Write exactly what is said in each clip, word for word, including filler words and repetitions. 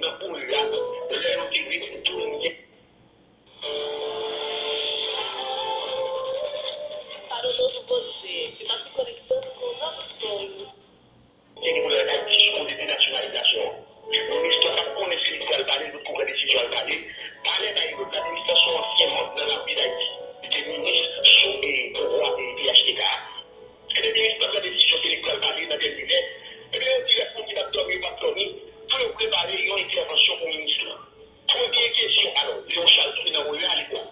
nan O U A, lè yo te retounen. Para o novo você, se matricule aqui tanto com novos sonhos. Gen moun nan Ayiti sou kote denasyonalizasyon an. Minis lan pa konnen se li k pral pale, lòt kou pran desizyon al pale. Palè bay lòt la, minis lan se yon ansyen manm nan lavi Dayiti. Li te minis sou e, pouvwa e P H T K a. Ebyen, minis lan pran desizyon, se li k pral pale nan dènye lè. Ebyen, yo di lè fanmi t ap dòmi, yo p ap dòmi, pou yo prepare yon entèvansyon pou minis lan. Premye kesyon, alò, Léon Charles tounen nan O U A alepòk.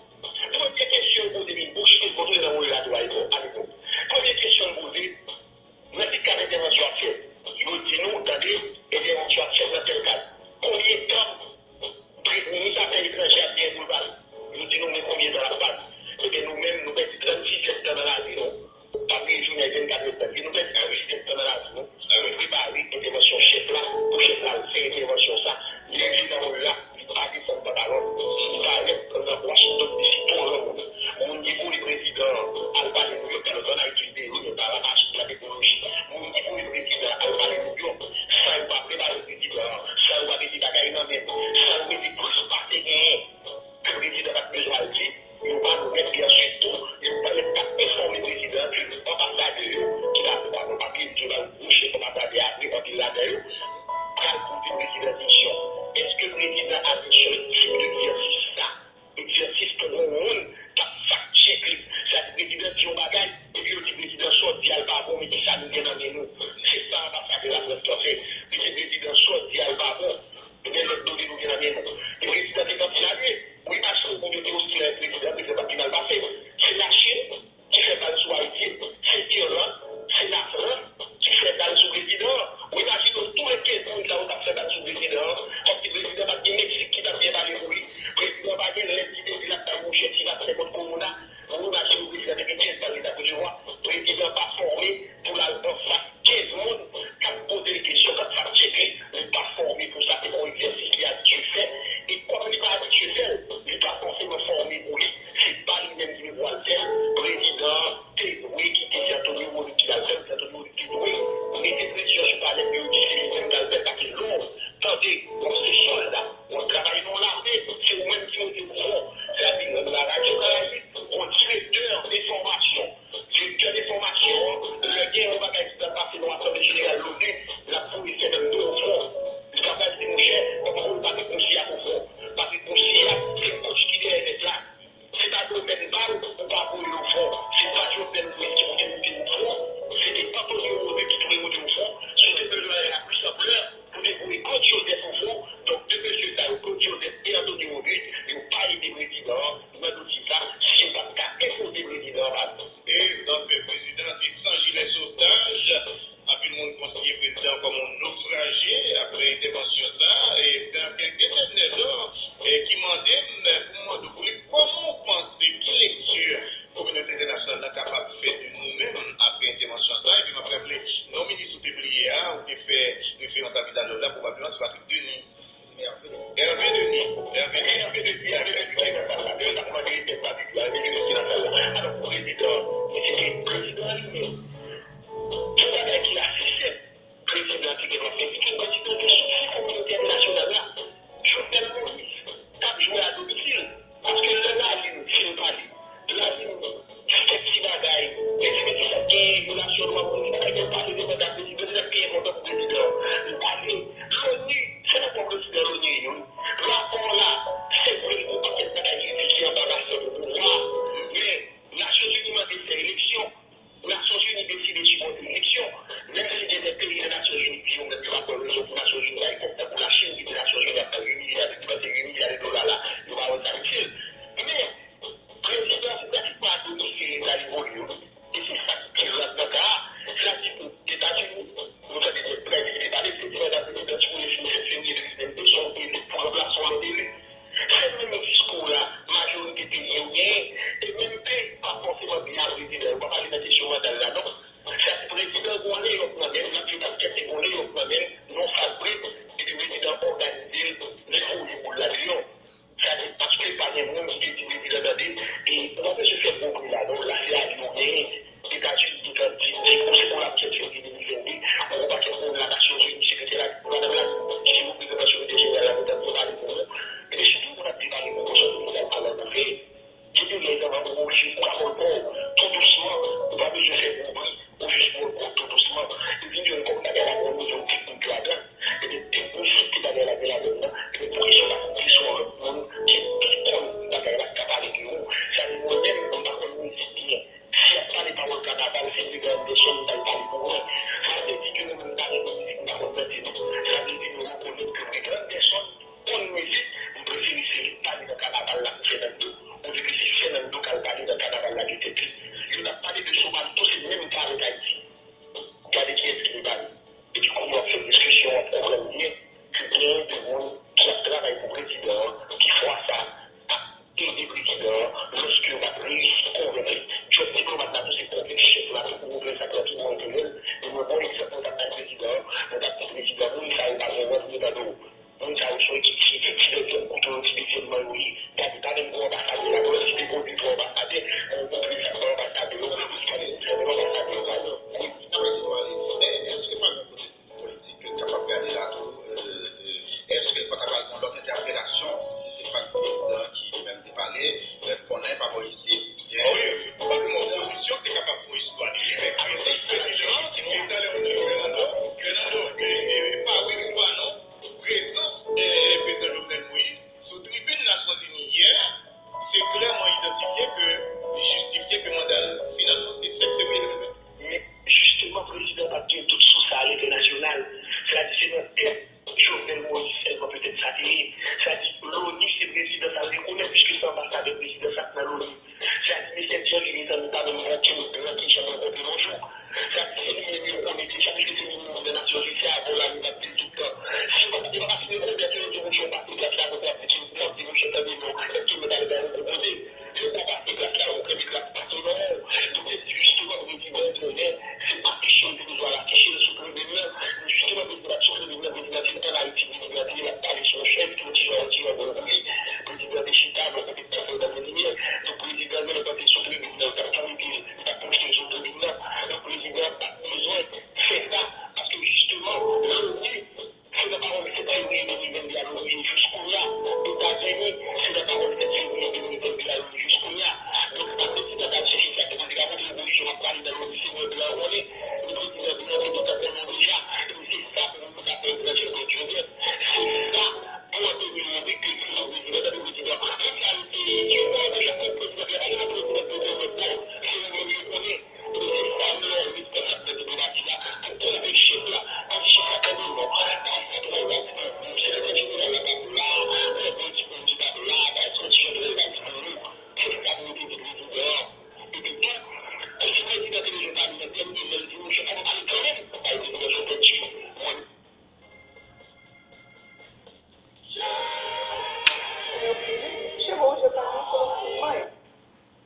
Premye kesyon yo poze, Bouch Esbo tounen nan O U A tou alepòk, alepòk. Premye kesyon yo poze, nan ki kad entèvansyon ap fèt? Yo di nou, tande, entèvansyon ap fèt nan tèl kad. Konbyen tan Pre-, minis afè etranjè ap gen pou l pale? Yo di nou men konbyen tan l ap pale. Ebyen, nou menm, nou pèdi trannsis èdtan nan lavi nou. Pa bliye jounen vennkat èdtan. Ebyen, nou pèdi trannsis èdtan nan lavi nou. Nou prepare entèvansyon chèf la, pou chèf la al fè entèvansyon sa. Leve nan O U A, li pa desann pantalon l. Li parèt nan Washington D C pou granmoun. Moun ki voye prezidan an al pale Nouyòk, alò, ann Ayiti, li te ye, men pa la machine, la teknoloji. Moun ki voye prezidan an al pale Nouyòk, san yo pa prepare prezidan an, san yo pa mete bagay nan men l, san yo mete plis pase genyen ke prezidan pa t bezwen al di, yo pa nou mèt, e answit tou, yo pa mèt pa enfòme prezidan an ke anbasadè yo, ki ta pran papye, yo ba yo gwo chèk anbasadè a, apre anpil ladan yo pral poze prezidan kesyon. Èske prezidan a te sou tip de egzèsis sa? Egzèsis pou yon moun k ap fact check li. Sa di prezidan di yon bagay, epi yo di prezidan sa w di a l pa bon, men kisa nou gen nan men nou? Se sa anbasadè Lafrans lan fè. Li di prezidan sa w di a l pa bon, men lòt done nou gen nan men nou. E prezidan te kanpe salye. Ou imajine w moun yo te ostil avèk prezidan, prezidan pa t pi mal pase. Se Lachin ki fè bal sou Ayiti, se Irland, se Lafrans ki fè bal sou prezidan an. Ou imajine w tou lè kenz moun sa yo t ap fè bal sou prezidan an, kòmsi prezidan pa t gen Meksik ki t ap byen pale pou li. Prezidan pa gen lèt ki te di l ap bay yon chèf ki va fè kont kowona. Ou imajine w prezidan te gen kenz bal li t ap resevwa. Prezidan pa fòme pou l al anfas kenz moun k ap poze l kesyon, k ap fact check li, li pa fòme pou sa, se pa yon egzèsis li abitye fè, e kòm li pa abitye fè l, li pa fòseman fòme pou li, se pa li menm ki te pou al fè l, prezidan an te dwe kite se Antonio Rodic ki t al fè l, se Antonio Rodic te dwe mete presyon sou palè pou yo di se li menm k al fè l, paske lè w tande w ap se sòlda, w ap travay nan yon lame, se ou menm ki monte pou fwon, sètadi nan Radyo Karayib, yon direktè enfòmasyon, direktè de fòmasyon an, lè gen yon bagay ki pral pase nan yon asanble jeneral l'ONU, l ap voye sèmèn do o fwon. Li pa pral di, monchè, ban m voye Patrick Moussiak o fwon. Patrick Moussiak, se kouch ki dèyè nèg la. Se pa domèn pa l, ou pa voye l o fwon. Se pa Jovenel Moïse ki pou te moute o fwon. Se te Antonio Rodic ki pou te moute o fwon. Si w te bezwen bagay la plis anplè, pou te voye Claude Joseph o fwon. Donk, de mesye sa yo, Claude Joseph e Antonio Rodic, yo pa ede prezidan an nan dosye sa, si yo pa t ka enpoze prezidan an pa nou. E, donk, prezidan an te san jilè sotaj. Anpil moun konsidere prezidan an kòm yon nofraje apre entèvansyon sa a. E, gen, gen Seminè Dò, e, ki mande m pou m mande w pou li, kòman w panse, ki lekti kominote entènasyonal la kapab fè de nou menm apre entèvansyon sa a? Epi m ap raple, non minis ou te bliye a, ou te fè referans a Vizalòl la, pwobableman se Patrick Denis. Hervé Denis. Hervé Denis. Hervé Denis. Hervé Denis ki nan sal la. Yo t ap mande tèt Patrick la. Hervé Denis ki nan sal la. Alò, pou prezidan, misye se prezidan li menm. Yon bagay ki ase senp, prezidan te gen dwa fè. Li te prezidan te soufri kominote entènasyonal la. Jovenel Moïse t ap jwe a domisil. Paske lè Lalin fin pale, Lalin di kèk ti bagay, li di, men kisa k genyen, vyolasyon dwa moun, li pa ta gen pale devan dat prezidan, se sa k pi enpòtan pou prezidan an. Li pale, l'ONU, se nan pwòp prezidan l'ONU ye, wi. Rapò la, se vre, li gen yon pakèt bagay li di ki anba masyon pou pouvwa, men Nasyonzini mande fè eleksyon, Nasyonzini deside sipòte eleksyon, menm si gen de peyi nan Nasyonzini di yo menm yo pa kwè Prezidan, moun sa yo pa gen wòl, yo tande w. Moun sa yo se yon ekip ti, ti dezyèm kouto yo, ti dezyèm man yo ye. Gade, pa menm gon anbasadè ladan, si te gon de twa anbasadè, yon konplis ak anbasadè yo, ou konnen, anbasadè yo ladan. Wi, sa va ede nou ale. Men, èske pa gen kote politik ke n kapab gade la tou? Èske pa ta pral gen yon lòt entèpretasyon si se pa t prezidan ki li menm te pale? Lè n konnen pa bò isit, gen... Wi, wi, wi. Opozisyon te kapab fè yon istwa de li menm. Alò, se prezidan an ki te talè moun li Fernando, Fernando, e, e, e pa wi, wi, pa non. Prezans, e, prezidan Jovenel Moïse sou tribin Nasyonzini yè, se klèman idantifye ke li jistifye ke manda l finalman se sèt fevriye de mil venn. Men, jisteman, prezidan pa t gen dout sou sa alentènasyonal. Sa di se nan tèt Jovenel Moïse sèlman petèt sa te ye. Sa di, loni, se prezidan sa l rekonèt, piske se anbasadè prezidan sa k nan loni. Sa di, mesye Jan li gentan pa menm okenn blan ki janm rankontre l yon jou. Sa di, se li menm yo konnen deja, piske se li menm nan Nasyonzini, se avè l la li t ap di l tout tan. Si yo pa, yo pa ka fin rekonèt yo, yo di, monchè, w pase glas la, pou w ap di ki w ap di, monchè, tande non, èske mwen t ale bay yon gwo kote? Yo pa pase glas la, ou kenbe glas pa sou non w. Donk, se jisteman prezidan konnen, se afiche l te bezwen al afiche l sou tribin nan. Jisteman, prezidan sou tribin nan, prezidan te ann Ayiti, prezidan te ye, l ap pale sou yon chèz ki yon ti jan, yon ti jan gwo pou li. Prezidan te chita nan kote k t ap fè nan limyè. Donk, prezidan, menm lè l te sou tribin nan, yo t ap tou mete l, yo t ap pwojte l sou tribin nan. Donk, prezidan pa t bezwen fè sa, paske jisteman, loni, se nan pawòl sèt fevriye de mil venn de a nou rive jis kounye a. Etazini, se nan pawòl sèt fevriye de mil venn de a yo rive jis kounye a. Donk, se pa prezidan k al chèche sa, se pou li ka montre opozisyon k ap pale nan loni, se mwen blan an konnen, e prezidan blan an te gentan konnen w deja. E se sa pou nou ta fè etranje Claude Joseph. Se sa pou Antonio Rodrigue ke l di non, prezidan, tande prezidan. Moun sa yo se, yo konnen deja kòm prezidan blan, pa gen lòt prezidan k te rekonèt non. Se yo menm yo konnen. E se sa nou wè responsab nan diplomasi a, pou twonpe chèf la, pou di chèf la tande non, pa fè twò raz pou nou. Sekretè jeneral la pa pou la, fè politik moun ki pa pou la, pa fè yon ti jan twò raz pou nou. Se sa pou nou te di prezidan an. Epi tou, si prezidan te bezwen pale nan tèm li, lè l di monchè, fò nou pale kanmenm, bay prezidan Jovenel Moïse. Mwen,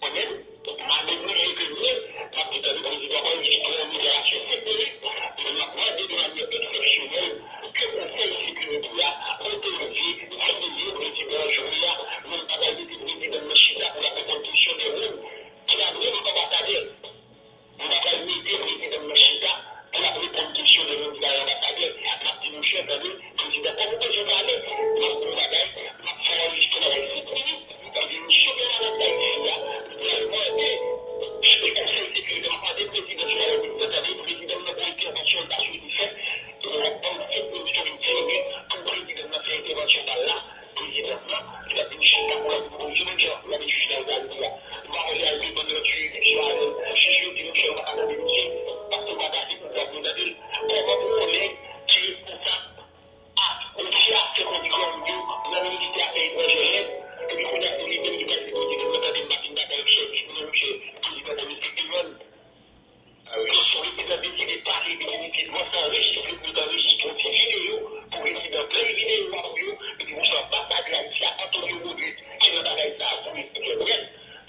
Mwen menm, m a deplore ke mwen, m ap di tande prezidan an jis pou yon deklarasyon senbolik, epi m ap mande de manyè eksepsyonèl ke Konsèy Sekirite a otorize vennde prezidan an jodi a, men m pa pral mete prezidan nan chita pou l ap reponn kesyon de moun ki pa menm anbasadè. Nou pa pral mete prezidan nan chita pou l ap reponn kesyon de moun ki pa anbasadè. M ap di, monchè, tande, prezidan, kòm ou bezwen pale, m ap di yon bagay, m ap fè w anrejistre nan bay senk minit. M ap di, misye gen malad la isi a, m pral mande, e Konsèy Sekirite, m ap mande prezidan Jovenel Moïse, tande, prezidan nan pou entèvansyon l ta swete fè, e w ap ban m senk minit oubyen dis minit pou prezidan nan fè entèvansyon pa l la. Prezidan an, li t ap vin chita pou l ap reponn, se menm jan l ap vin chita Etazini a. M pa wè li al demann lòt jiridiksyon avè l. Jij yo di, monchè, yo pa ka tande misye, paske w pa gate pouvwa pou yo tande l. Kòman pou yon nèg ki responsab a ofisye afè kòm diplomatik yo nan ministè afè etranjè Lend, epi kounye a se li menm ki pral di prezidan nan tande m pa fin dakò avèk chèf, di non, monchè, prezidan konn respekte l. Lòske prezidan deside pale definitivman, sa anrejistre pou yo ta anrejistre yon ti videyo pou prezidan play videyo a pou yo, epi pou se anbasadè Ayiti a, Antonio Rodrigue, ki nan bagay sa a pou li. Ebyen, brèf,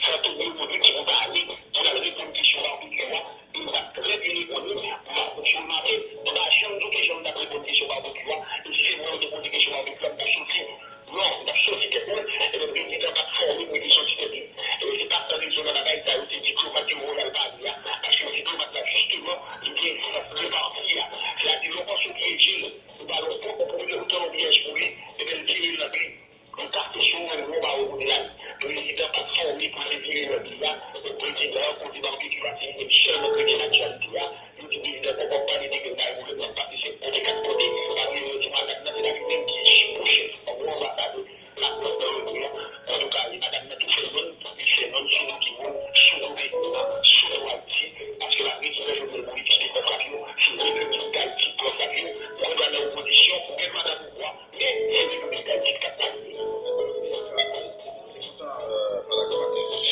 se Antonio Rodrigue ki pou ta ale pou l al reponn kesyon Barbecue a, e m t ap trè byen reponn li, m ap kontinye mache, m pa janm di w kijan m t ap reponn kesyon Barbecue a, e si se mwen yo te poze kesyon Barbecue a, m t ap soti. Non, m t ap soti tèt mwen, ebyen prezidan pa t fòme pou li te soti tèt li. Ebyen se pa san rezon nan bagay sa yo, se diplomat yo voye al pale a, paske diplomat la jisteman, li gen sans repati a. Sètadi lè w panse w pyeje l, ou ba l yon pòt, ou pwofite ou tande yon pyèj pou li, ebyen l vire l nan pye. Li kase sou ou menm, ou ba w kote l ale. Prezidan pa t fòme pou l te vire l nan pye a, donk prezidan an kote Barbecue a se li menm sèlman k rete nan aktyalite a. Yo di prezidan poko ap pale de ke l bay pwoblèm nan pase se kote kat kote, pa bliye yo di madam nan se pa li menm ki chèf, gwo anbasadè Lafrans nan loni an. Antouka, e madam nan tou fè nonm, li fè nonm sou do ki moun, sou do peyi a, sou do Ayiti, paske la prezidan Jovenel Moïse ki te pran frap yo, se li menm ki t al di pran frap yo, kounye a nan opozisyon, ou gen madam ou kwa, men se li menm ki t al di k ap pale.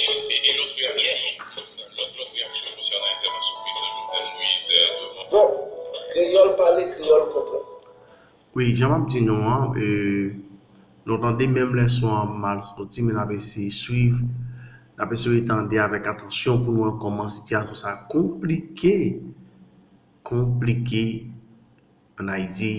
E, e lòt reyaksyon, lòt, lòt reyaksyon konsènan entèvansyon prezidan Jovenel Moïse, e, devan. Bon, kreyòl pale, kreyòl konprann. Wi, jan m ap di nou an, e, nou tande menm lèson an mal soti, men n ap eseye swiv, n ap eseye tande avèk atansyon pou n wè kòman sitiyasyon sa a konplike, konplike, ann Ayiti.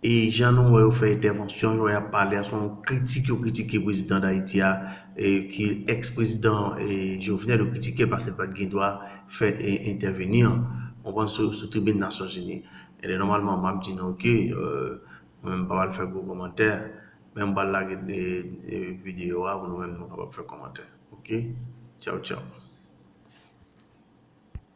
E jan nou wè yo fè entèvansyon, yo ap pale a, se yon kritik yo kritike prezidan Dayiti a, e ki ex-prezidan, e Jovenel, yo kritike paske l pa t gen dwa fè, e, entèveni an, konprann, sou, sou tribin Nasyonzini. E nòmalman, m ap di nou ke, e, mwen menm m pa pral fè gwo kòmantè, men m pral lage, e, e, videyo a pou nou menm nou kapab fè kòmantè. Ok? Tchaw, tchaw.